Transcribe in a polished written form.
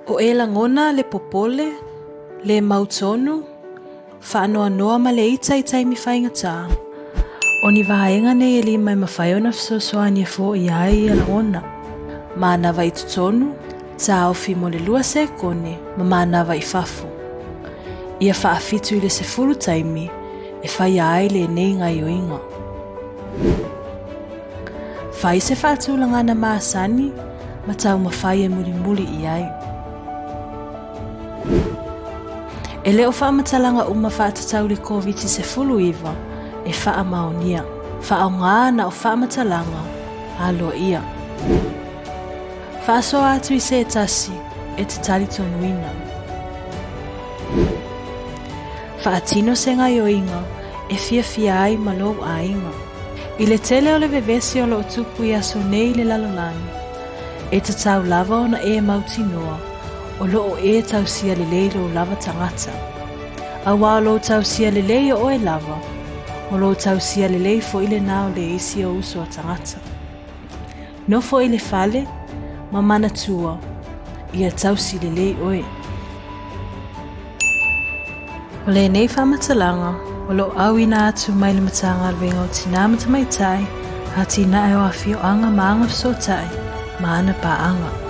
O e lagona le popole, le mautonu, faanoanoa ma le ita i taimi faigata. O ni vaega nei e lima e mafai ona fesoasoani e foia ai ia lagona. Manava i totonu, taofi mo le 2 sekone ma manava i fafo. Ia faafitu i le 10 taimi e faia ai lenei gaioiga. Fai se faatulagana masani ma taumafai e mulimuli i ai. E le o faamatalaga uma faatatau i le Koviti-19 e faamaonia. Faaaoga na o faamatalaga aloaia. Faasoa atu i se tasi e te talitonuina. Faatino se gaioiga e fiafia ai ma lou aiga. I le tele o le vevesi o lo o tupu i aso nei i le lalolagi, e tatau lava ona e mautinoa o lo o e tausia lelei lou lava tagata. Aua o lou tausia lelei o oe lava, o lou tausia lelei foi lena o le isi ou uso a tagata. Nofo i le fale ma manatua ia tausi lelei oe. O lenei faamatalaga o lo o auina atu mai le Matagaluega o Tinā ma Tamaitai, Atinae o Afioaga ma Agafesootai ma ana paaga.